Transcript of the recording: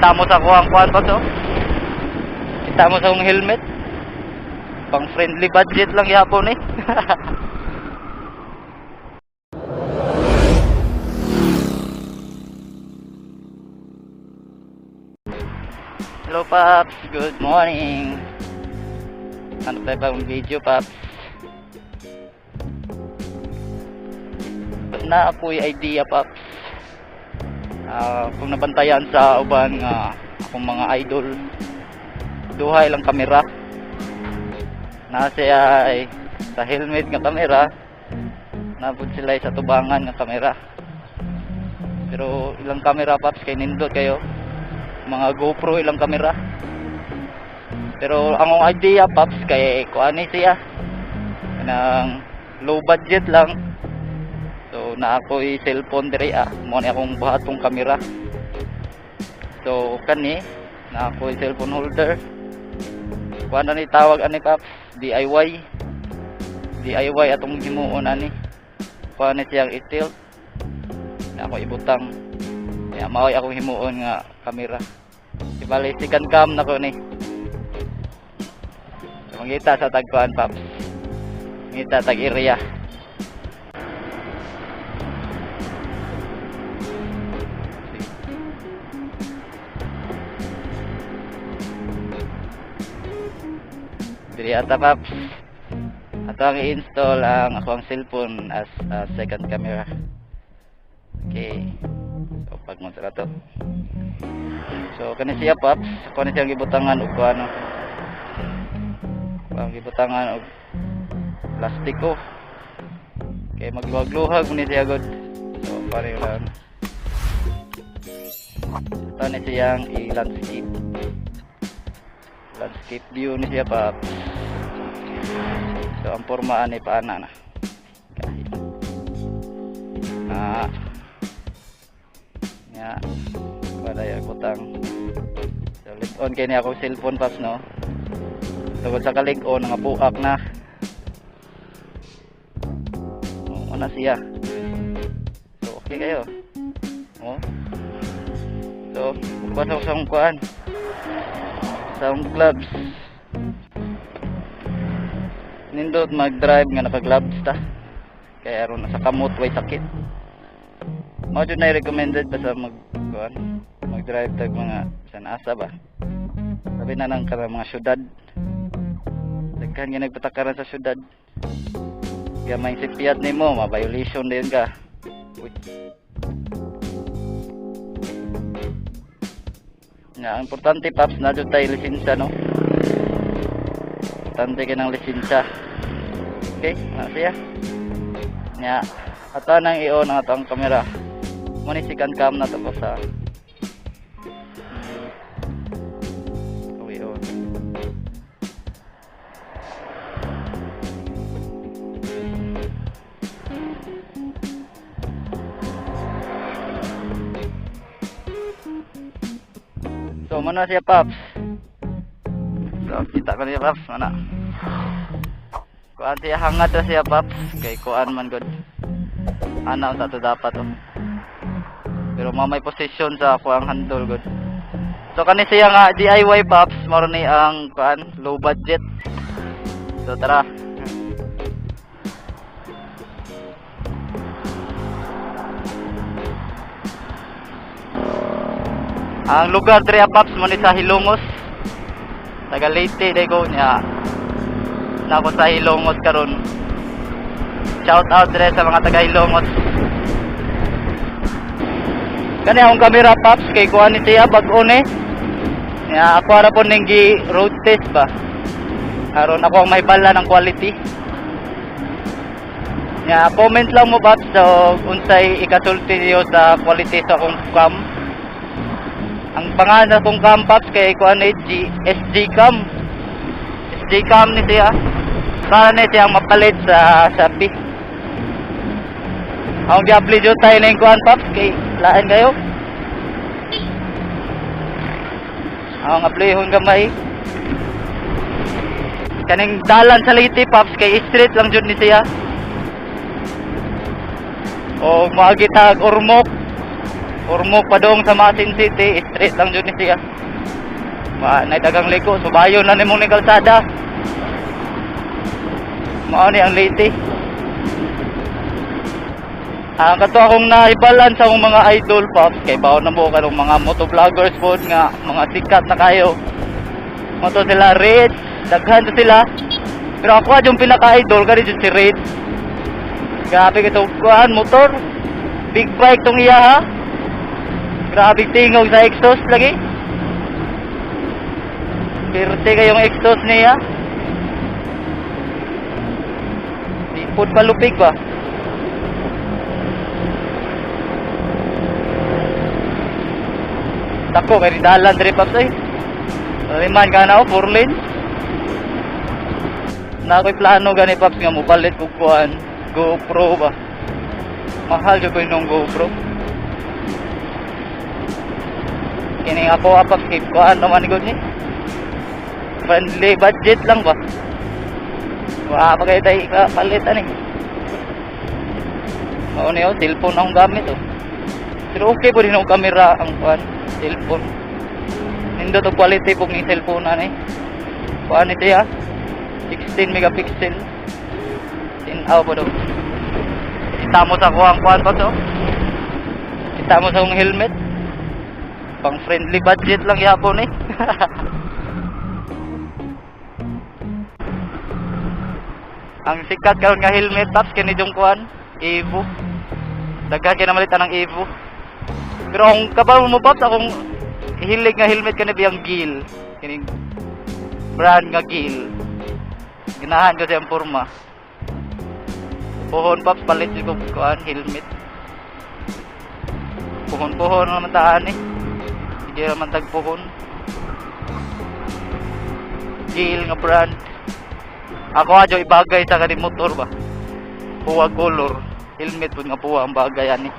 Kita mo sa kuang kuan pa to. Kita mo sa akong helmet. Pang friendly budget lang yapon eh. Hello Paps, good morning. Ano pa bagong video, Paps? Na ako'y idea, Paps. Kung nabantayan sa uban nga akong mga idol, duha ilang kamera. Na siya ay sa helmet nga kamera, napud sila sa tubangan nga kamera. Pero ilang kamera, Paps, kay nindot kayo. Mga GoPro ilang kamera. Pero ang akong idea, Paps, kay kuan ni siya. Kanang low budget lang. So na ako'y cellphone diri ah. Mo ni akong buhatong kamera. So kani na ako'y cellphone holder. Kuan na ni tawag ani, Paps, DIY. DIY atong himuon ani. Kuan ni siyang i-tilt. Na ako ibutang. Ya mao'y akong himuon nga kamera. Di bale second cam na ko ni. So, mangita sa tagkuan, Paps. Mangita tag area. Diri ata, Paps. Ato ang i-install ang akong cellphone as a second camera. Okay. So pag mo sa to. So kani siya, Paps, kani siyang gibutangan og ano. Ang gibutangan og plastiko. Kay magluhag-luhag man ni siya god. So pareho lang. Ito ni siyang i-landscape. Landscape view ni siya, Paps. So ang porma ani paana na. Kahit. Ah. Ya. Wala yung butang. So lig-on kay ni akong cellphone, Paps, no. Tungod sa kalig-on nga buak na. Oh, una siya. So okay kayo. Oh. So, bukas ako sa akong kuan. Sa akong gloves. Nindot mag-drive nga naka-gloves ta. Kaya aron sa kamot way sakit. Mao jud na recommended pa sa mag kuan, mag-drive tag mga san asa ba. Sabi na nang kanang mga syudad. Daghan nga nagpatakaran sa syudad. Gamay si Fiat nimo, ma-violation din ka. Uy. Nga, ang importante, Paps, na jud tayo lisensya, no? Importante kay ng lisensya. Okay, na siya. Nya, ato nang i-on ang atong kamera. Mo ni second cam na to ko sa i-on. So, mana siya, Paps? So, kita ko niya, Paps, mana. Kuan siya, hangat ra siya, Paps. Kay kuan man god. Ana unta to dapat oh. Pero mamay position sa ako ang handle god. So kani siya nga DIY, Paps, mao ni ang kuan low budget. So tara. Ang lugar diri ah, Paps, mo ni sa Hilongos. Taga Leyte day ko niya. Na ako sa Hilongos karon. Shout out dire sa mga taga Hilongos. Kani akong kamera, Paps, kay kuan ni siya bag-o ni. Nya ako ara po ning gi road test ba. Aron ako ang mahibala ng quality. Nya comment lang mo, Paps, so unsay ikasulti niyo sa quality sa akong cam. Ang pangalan sa akong cam, Paps, kay kuan ni G SG cam. SG cam ni siya. Para ni siya mapalit sa Shopee. Ang diabli jud tayo ning kuan, Paps, kay lain kayo. Ang ablihon gamay. Kaning dalan sa Leyte, Paps, kay street lang jud ni siya. O moagi tag Ormoc. Ormoc padung sa Maasin City, straight lang jud ni siya. Wa nay daghang liko, subayon na nimo ni kalsada. Mao ni ang Leyte. Ang kato akong naibalan sa akong mga idol, Pops, kay bawo na mo karong mga motovloggers pod nga mga sikat na kayo. Moto sila Red, daghan to sila. Pero ako yung pinaka-idol kani jud si Red. Grabe kito kuan motor. Big bike tong iya ha. Grabe tingog sa exhaust lagi. Pirte kayong exhaust niya. Di pod palupig ba? Dako kay dalan diri, Paps, oy. Liman ka na oh, 4 lanes. Na ako'y plano gani, Paps, nga mopalit og kuan, GoPro ba. Mahal jud ko nung GoPro. Kini ako apak kay kuan naman gud ni. Friendly budget lang ba? Wa pa kay tay palit ani. Mao ni oh, cellphone akong gamit oh. Pero okay po din ang kamera ang kuan, cellphone. Nindot og quality po ni cellphone ani. Kuan ni siya 16 megapixel. Tinaw po daw. Kita mo sa kuang kuan pa to. Kita mo sa akong helmet. Pang friendly budget lang yapon eh. Ang sikat karon nga helmet, Paps, kini yung kuan, Evo. Daghan kay namalitan ang Evo. Pero ang kabalo mo, Paps, akong hilig nga helmet kani biyang Gil. Kining brand nga Gil. Ganahan ko siyang porma. Puhon, Paps, palit ko kuan helmet. Puhon-puhon naman taan eh. Hindi naman tagpuhon. Gil nga brand. Ako adyo ibagay sa kaning motor ba. Puwa color. Helmet pud nga puwa ang bagay ani.